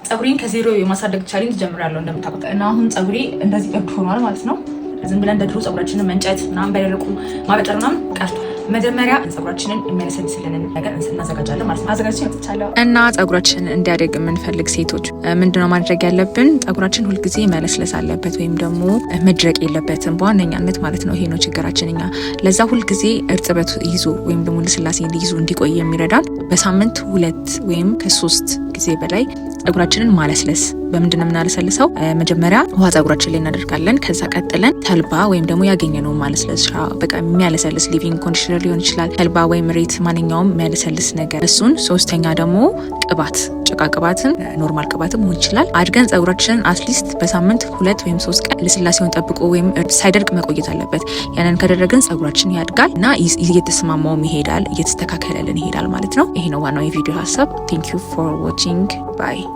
ፀጉሬን ከዜሮ የማሳደግ challenge ጀምሬያለሁ እንደምታውቁት፣ እና አሁን ፀጉሬ እንደዚህ እብድ ሆኗል ማለት ነው። ዝም ብለን እንደ ድሮ ፀጉራችንን መንጨት ምናምን፣ በደረቁ ማበጠር ምናምን ቀርቷል። መጀመሪያ ፀጉራችንን የሚያለሰልስልንን ነገር እናዘጋጃለን ማለት ነው። አዘጋጅቼ መጥቻለሁ። እና ፀጉራችን እንዲያደግ የምንፈልግ ሴቶች ምንድነው ማድረግ ያለብን? ፀጉራችን ሁልጊዜ መለስለስ አለበት ወይም ደግሞ መድረቅ የለበትም በዋነኛነት ማለት ነው። ይሄ ነው ችግራችን እኛ። ለዛ ሁልጊዜ እርጥበት ይዞ ወይም ደግሞ ልስላሴ ይዞ እንዲቆይ የሚረዳን በሳምንት 2 ወይም ከ3 ጊዜ በላይ ፀጉራችንን ማለስለስ። በምንድን ነው የምናለሰልሰው? መጀመሪያ ውሃ ፀጉራችን ላይ እናደርጋለን። ከዛ ቀጥለን ተልባ ወይም ደግሞ ያገኘነው ማለስለሻ፣ በቃ የሚያለሰልስ leave-in conditioner ሊሆን ይችላል። ተልባ ወይም ሬት፣ ማንኛውም የሚያለሰልስ ነገር እሱን። ሶስተኛ ደግሞ ቅባት፣ ጭቃ ቅባትም normal ቅባትም መሆን ይችላል። አድርገን ፀጉራችንን at least በሳምንት 2 ወይም 3 ቀን ልስላሴውን ጠብቆ ወይም ሳይደርቅ መቆየት አለበት። ያንን ካደረግን ፀጉራችን ያድጋል እና እየተስማማውም ይሄዳል፣ እየተስተካከለልን ይሄዳል ማለት ነው። ይሄ ነው ዋናው የቪዲዮ ሀሳብ። Thank you for watching, bye.